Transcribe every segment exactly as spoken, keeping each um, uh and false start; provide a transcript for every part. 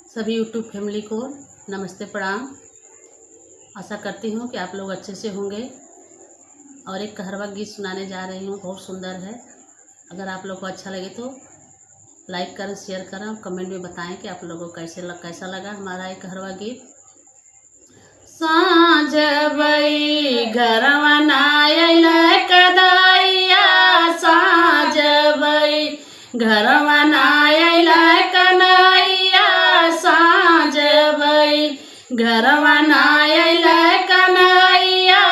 सभी YouTube family को नमस्ते, प्रणाम। आशा करती हूँ कि आप लोग अच्छे से होंगे। और एक कहरवा गीत सुनाने जा रही हूँ, बहुत सुंदर है। अगर आप लोग को अच्छा लगे तो like करें, share करें और comment में बताएं कि आप लोगों को कैसे लग, कैसा लगा हमारा ये कहरवा गीत। साँझ भई घरवा ना अइले कन्हैया, साँझ भई घरवा ना अइले कन्हैया, साँझ भई घरवा ना अइले कन्हैया,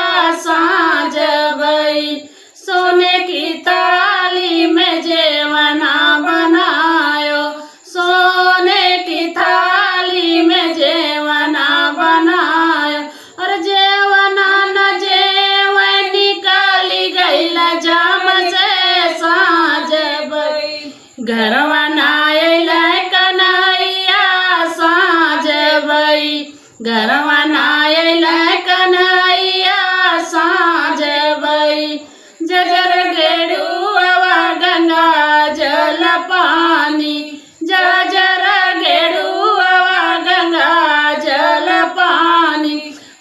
साँझ भई। सोने की थाली में जेवना बनायो, सोने की थाली में जेवना बनायो, और जेवना न जेवन निकाली गइल जाम से। साँझ भई घरवा ना अइले कन्हैया, साँझ भई घरवा ना अइले कन्हैया, साँझ भई। जजर गेड़ुआ गंगा जल पानी, जजर गेड़ुआ गंगा जल पानी,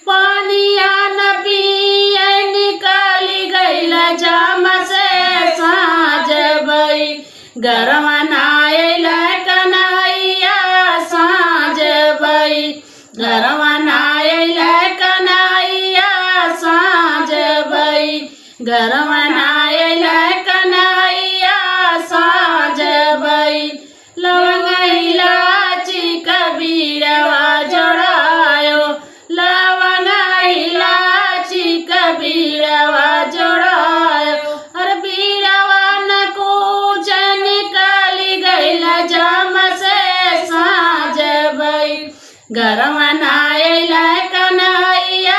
पानिया न पिए निकाली गइल जाम से। साँझ भई घरवा ना अइले कन्हैया, साँझ भई घरवा ना अइले कन्हैया, साँझ भई घरवा ना अइले कन्हैया, साँझ भई। लवंग इलाची क बीड़वा जोड़ायो, लवंग इलाची क बीड़वा जोड़ायो, और बीड़वा न कुछ निकाली गइल जाम से। साँझ भई घरवा ना अइले कन्हैया,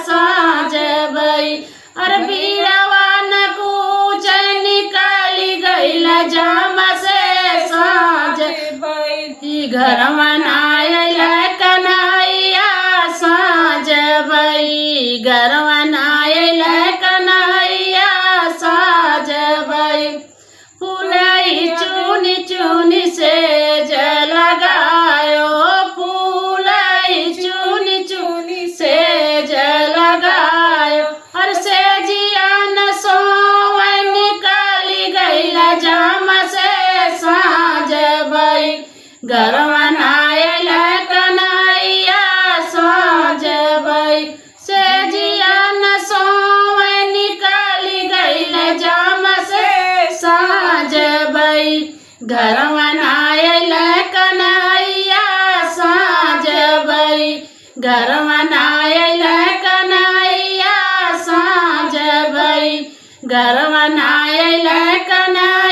साँझ भई। और बीड़वा न कुछ निकाली गइल जाम से। साँझ भई घरवा ना अइले कन्हैया, साँझ भई घरवा ना अइले कन्हैया, साँझ भई। फूलई चुनी चुनी सेज लगायो, फूलई चुनी चुनी सेज लगायो, और सेजिया न सोवन निकाली गइल जाम से। साँझ भई घरवा ना अइले कन्हैया, साँझ भई सेजिया न सोवन निकाली गइल जाम से। साँझ भई घरवा ना अइले कन्हैया, साँझ भई घरवा ना अइले कन्हैया, साँझ भई घरवा ना अइले कन्हैया।